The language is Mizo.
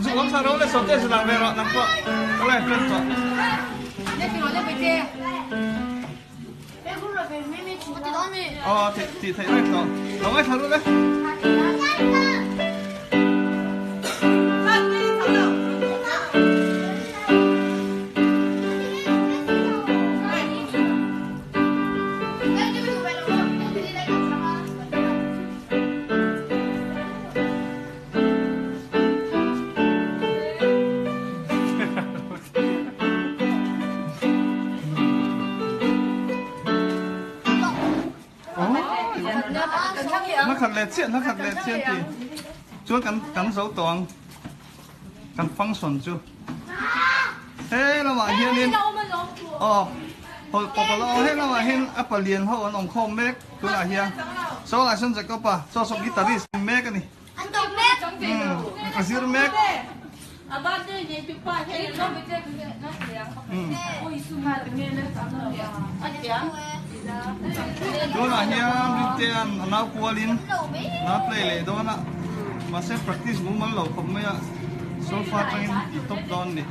Zu awm sa ro le sawte zu lang ve rawh nang pawh ka live ṭan tawh. Aw tih theih reng tawh. Lo ngaithla ru le. Hla khat leh chiah, hla khat leh chiah ti. Chuan kan kan zo tawh ang. Kan function chu. He lamah hianin aw pawpala aw he lamah hian a palian ho an awm khawm mek tunah hian. Saw lah sawn Jacob-a chaw saw guitarist mek a ni. A zir mek. Tunah hian Rintea'n a nau kualin a play leh dawn a, mahse practice mumal lo khawp mai a, solfa atangin ti tawp dawn a ni.